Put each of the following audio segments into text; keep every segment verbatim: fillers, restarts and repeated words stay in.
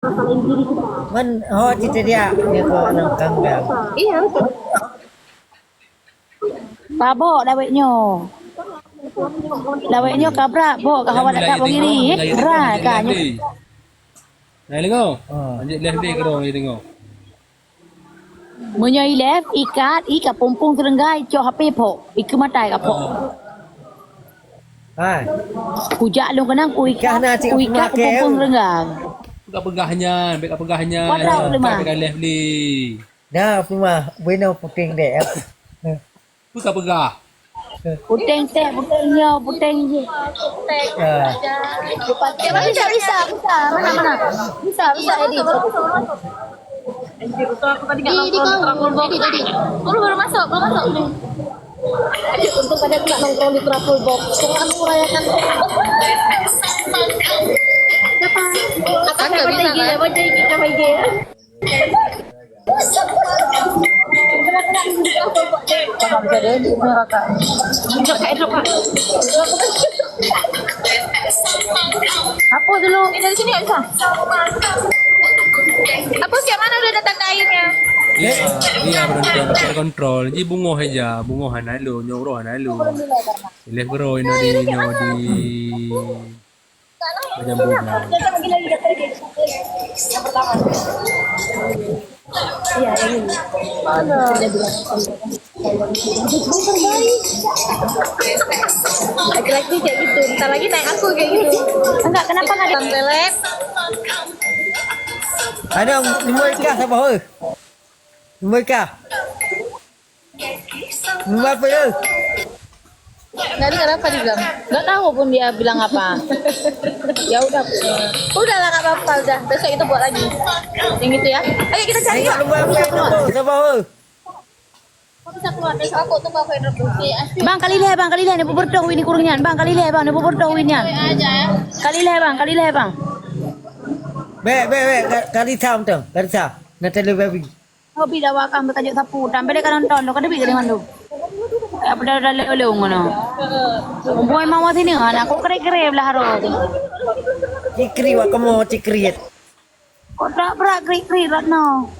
Man ho cit dia, dia ko aneuk kambang. Iya, betul. Pabok dawet nyoe. Dawet nyoe kabrak, bok ka hawa dak bogiri. Rai ka nyoe. Nah, lengo. Ha. Lanjut live deh, kero, ya, lengo. Meunyoe ilèe, ikat, ika pumpung teurenggai, cok H P phok, ikeue matai ka phok. Hai. Kujak lôn keunang, ku ikat, ku ikat pumpung teurenggai. Peugah-peugah nyan, bèk ka peugah nyan. Kuadrat lima. Bèk ka live li. Dah, Fatimah, bunoe puténg deh. Peue ka peugah? Puténg teh, puténg nyoe, puténg jih. Ah. Bisa, bisa, bisa. Mana, mana? Bisa, bisa, Edi. Di, di kau, Edi, Edi. Dulu baru masuk, baru masuk. Untung tadi aku nak nongkrong di Truffle Box. Aku merayakan. Siapa? Aku nggak bisa, Kak. Apa jadi kita, Kak? Apa dulu? Ini dari sini nggak bisa. Apa siap mana udah datang airnya? Iya, iya, belum, belum terkontrol. Jadi bungoh aja, bungoh hana lu, nyorok hana lu. Ileh bro, ino di, ino di. Macam bunga. Laki-laki kayak gitu, bentar lagi naik aku kayak gitu. Enggak, kenapa nggak ada? Ada, nombor kah siapa, hoi? Nombor kah? Buat apa ya? Tadi kenapa dia bilang? Nggak tahu pun dia bilang apa. Ya udah. Udahlah, nggak apa-apa, udah. Besok kita buat lagi. Yang itu ya. Ayo kita cari. Ayo, yuk. Nombor apa ya? Nombor siapa, hoi? Aku bisa keluar besok. Aku tunggu aku yang duduk. Bang, kali lhèe, bang, kali lhèe ni beubeureutoh wini kureueng nyan. Bang, kali lhèe, bang, ni beubeureutoh wini nyan. Kali lhèe, bang, kali lhèe, bang. Bèk, bèk, bèk, ka-, kali sa mantong, kali sa. Na tali babi. Hobi dawa kah, meukajoh sapu, dan bèk ka nonton, ka teubiet keu mandum. Ya, pada dalek ulông ngono. Bui mawah sini, anak kok kere-kere belah roh. Cikri wak kemo, cikri. Kok tak berat krik-krik rat no.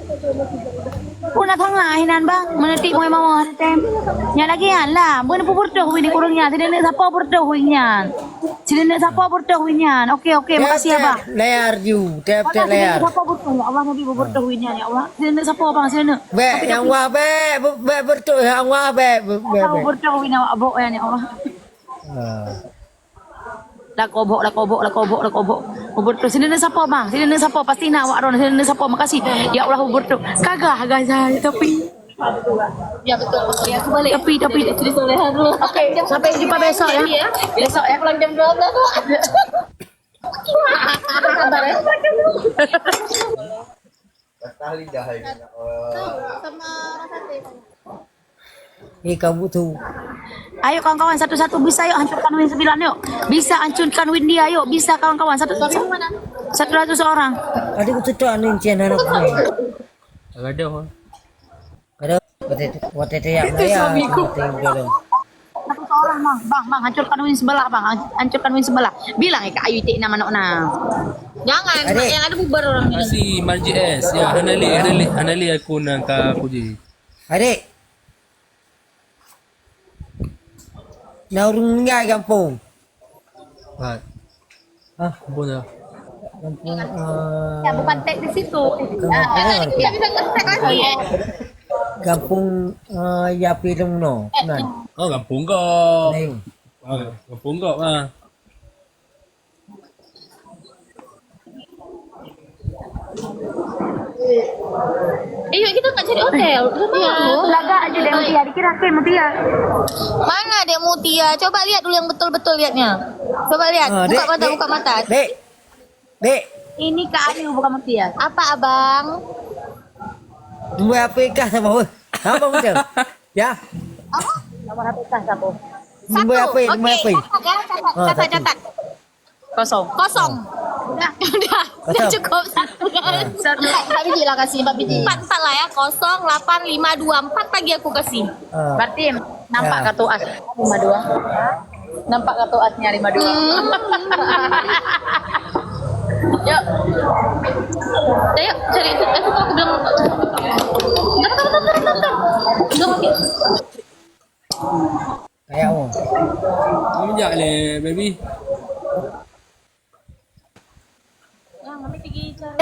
Pun dah tangah hinan bang, menetik bui mawah tem. Nya lagi ya lah, bui pun berdoh wini kurungnya, tidak nak sapa berdoh winyan. Sila nak sapa berdoh winyan. Okey, okey, makasih, abang. Layar ju, tap, tap layar. Sapa berdoh, ya Allah, Nabi berdoh winyan, ya Allah. Sila nak sapa, bang, sila nak. Bèk, nyang wah, bèk, bèk, bèk berdoh, nyang wah, bèk, bèk, bèk, bèk. Berdoh winyan, abok, ya, ya Allah. Ah. Lakobok, lakobok, lakobok, lakobok. Berdoh, sila nak sapa, bang? Sila nak sapa? Pasti nak awak ron, sila nak sapa? Makasih. Ya Allah, berdoh. Kagak, kagak saya, tapi Ya, betul, betul. Ya, aku balik. Tapi, tapi. Jadi soleha dulu. Okey, sampai jumpa besok, ya. Iya. Besok, ya. Pulang jam dua belas tu. Sabar, ya. Patah lidah ini, nak, eh. Sama rasa teh. Eh, kamu tu. Ayo, kawan-kawan, satu-satu bisa, yuk, hancurkan win sembilan, yuk. Bisa hancurkan win dia, yuk. Bisa, kawan-kawan. Satu, satu ratus orang. Tadi aku tutup anu, Cien, anak gue. Ada, oh. Kada, watèe, watèe teuyak maya, watèe dalam. Satu seorang, Bang. Bang, Bang, hancurkan win sebelah, Bang. Hancurkan win sebelah. Bilang, eh, Kak Ayu, cek nama anak na. Jangan, Adik. Yang ada bubar orang bilang. Masih Marji S. Ya, hana lé, hana lé, hana lé aku nang ka aku je. Adik. Na ureueng ninggai gampông. Pat. Hah? Gampông dah. Gampông, eh, ya, bukan tag di situ. Bukan gampông, ah, kita bisa nge-tag lagi. Gampông, eh, ya, Pilung no, nan. Oh, gampông kok. Lain. Oh, gampông kok, ah. Eh, yuk, kita nak cari hotel. Iya, lagak aja Dek Mutia. Dikira ke Mutia. Mana Dek Mutia? Coba lihat dulu yang betul-betul lihatnya. Coba lihat. Ah, buka mata, buka mata. Dek. Dek. Ini Kak Ayu, bukan Mutia. Apa, Abang? Dua H P kah sama, weh? Sama macam. Ya. Apa? Nomor H P kah sama? Nombor H P, nombor H P. Okey, catat ya, catat, ah, catat, satu. Catat. Kosong. Kosong. Udah, udah. Kosong. Udah cukup satu. Ah. Satu. Empat biji lah kasih, empat biji. Empat, empat lah ya. Kosong, lapan, lima, dua, empat lagi aku kasih. Ah. Berarti nampak, ya, kartu as lima dua. Nampak kartu asnya lima dua. Hmm. Yuk. Dah, yuk, cari. Eh, aku, aku bilang. Dah, dah, dah, dah, dah, dah. Dah, okey. Kayak apa? Kamu jak le, baby.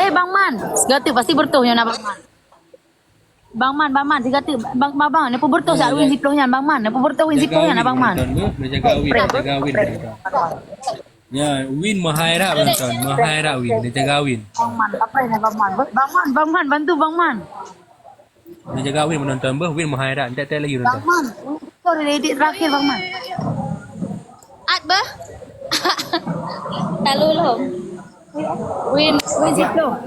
Eh, Bang Man. Sigoe teuk pasti beureutoh nyan, Bang Man. Bang Man, Bang Man, sigoe teuk. Bang, Bang, Bang, neupeubeureutoh siat win siploh nyan, Bang Man. Neupeubeureutoh siat win siploh nyan, Bang Man. Jaga win, jaga win, jaga win. Ya, win meuhai rab penonton, meuhai rab win, dia jaga win. Bang Man, apa ini, Bang Man? Bang Man, Bang Man, bantu Bang Man. Dia jaga win penonton beuh, win meuhai rab, tak lagi penonton. Bang Man, kau dah edit terakhir, Bang Man. At beuh. Talu lom. Win, win siploh.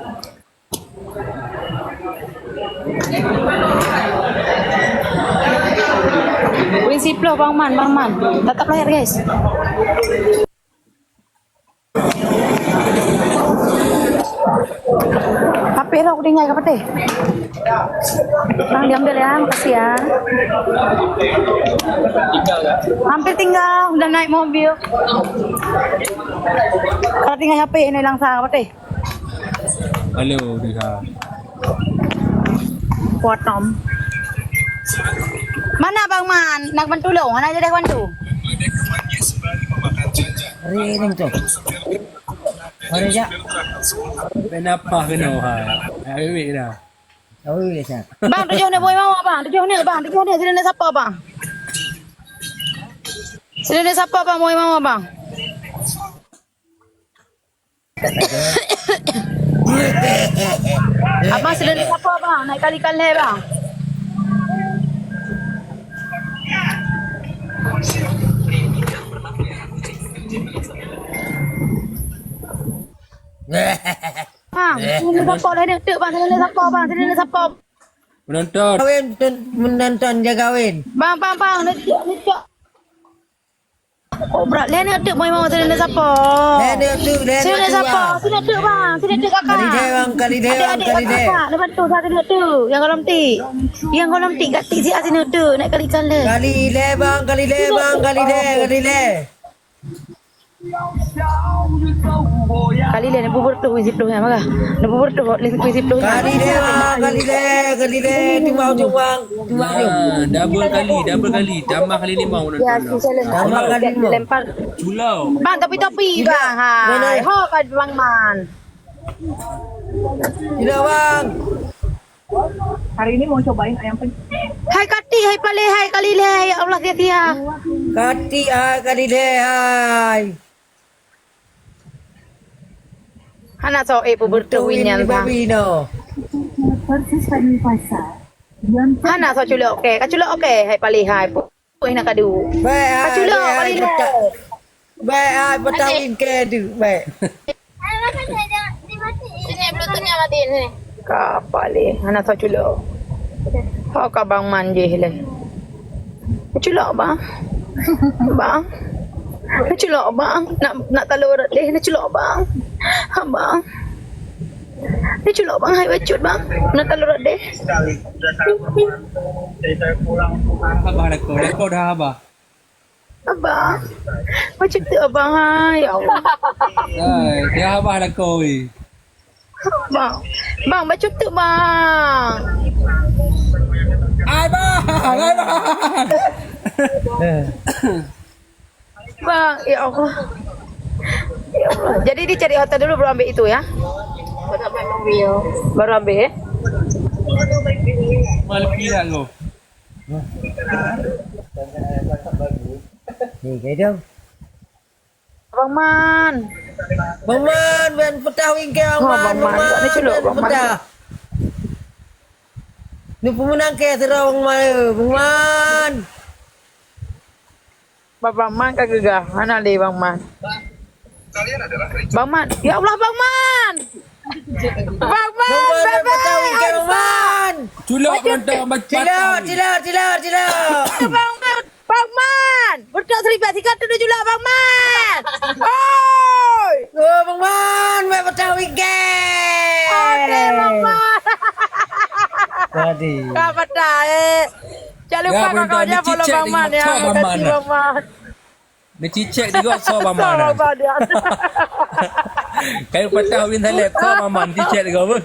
Win siploh, Bang Man, Bang Man. Tatap layar, guys. H P rok tinggai ka patéh. Bang, diam dulu ya, makasih ya. Hampir tinggal, udah naik mobil. Kalau tinggal H P ini langsa ka patéh. Halo, Diha. Kuatom. Mana Bang Man? Nak bantu lôn? Hana jadi bantu. Hari ini tu. Hari jak. Kenapa kena ha? Awik dah. Awik dah. Bang, tujoh ni boy mama, Bang. Tujoh ni, Bang. Tujoh ni, sini ni siapa, Bang? Sini ni siapa, Bang? Boy mama, Bang. Abang, seudeuneueng sapo, Bang? Naik kali kalhé, Bang. Bang, seudeuneueng sapo, lheuh nyan teuk, Bang, seudeuneueng sapo, Bang, seudeuneueng sapo. Penonton. Kawin, penonton jaga win. Bang, bang, bang, neuk, neuk. Oh, brat. Lheuh nyan teuk, moi mau sini sapo? Lheuh nyan teuk, lheuh nyan teuk, bang. Sini teuk, bang. Sini teuk, kakak. Kali deh, bang, kali deh, bang, adik, kali deh. Kakak, lepas tu, satu teuk. Yang golom tik. Yang golom tik, kat tik siat sini teuk. Nak kali kan leh. Kali leh, bang, kali leh, bang, kali leh, kali leh. Kali leh, neububur tuh, isi tuh, ya, maka. Neububur tuh, isi tuh, ya. Kali leh, bang, kali leh, kali leh. Timbang, timbang. Ah, double kali, double kali. Tambah kali lima, udah. Ya, tambah kali lima. Lempar. Culau. Bang, topi-topi, bang. Hai. Ho, Bang Man. Tidak, bang. Hari ini mau cobain ayam penyet. Hai, Kati, hai, Paleh, hai, Kalileh, ya Allah, sia-sia. Kati, hai, Kalileh, hai. Hana so, eh, puber tu winyan, bang. Persis pada pasar. Hana so culok, oke. Ka culok, oke. Hai, Paleh, hai. Oi, nak kadu. Baik, ah, ka culok, baik, ah, Kalileh. Baik, ah, patah wingke tu. Baik. Sini, Bluetooth-nya mati, sini. Kapal, eh. Hana tau culok. Ho ka Bang Man jih leh. Culok, bang. Bang. Culok, bang. Nak, nak talur deh, nak culok, bang. Ha, bang. Nak culok, bang. Hai, bacut, bang. Nak talur deh. Abah dah kau, dah kau dah abah. Abang. Macam tu abang, hai. Ya Allah. Hai, dia abah dah kau, eh. Bang. Bang, macam tu, bang. Hai, bang. Hai, bang. Bang, ya Allah. Ya Allah. Jadi dia cari hotel dulu baru ambil itu ya? Baru ambil mobil. Baru ambil ya? Malam ni lah kau. Ni, kaya dia. Bang Man. Bang Man, ban peutah wingke, Bang Man, Bang Man, Bang Man, ni culok, ban Bang Man. Peutah. Ni pemenang ke sidroe, Bang Man, eh, Bang Man. Bang, Bang Man ka geugah, hana lé Bang Man. Bang Man, ya Allah, Bang Man. Bang Man, Bang Man, Bang Man, Bang Man. Culok, Bang Man. Cilok, cilok, cilok, cilok. Bang Man. Bang Man, beutôi siribèe sikat tu dulu Bang Man. Oi. Oh, Bang Man, mai patah wiket. Oke, Bang Man. Tadi. Ka patah, eh. Jangan lupa ya, kawan-kawan, follow Bang Man, ya. Terima kasih, Bang Man. Neucicek digob soe Bang Man. Soe Bang Man. Kayu patah ubin saleb soe Bang Man, cicek digob.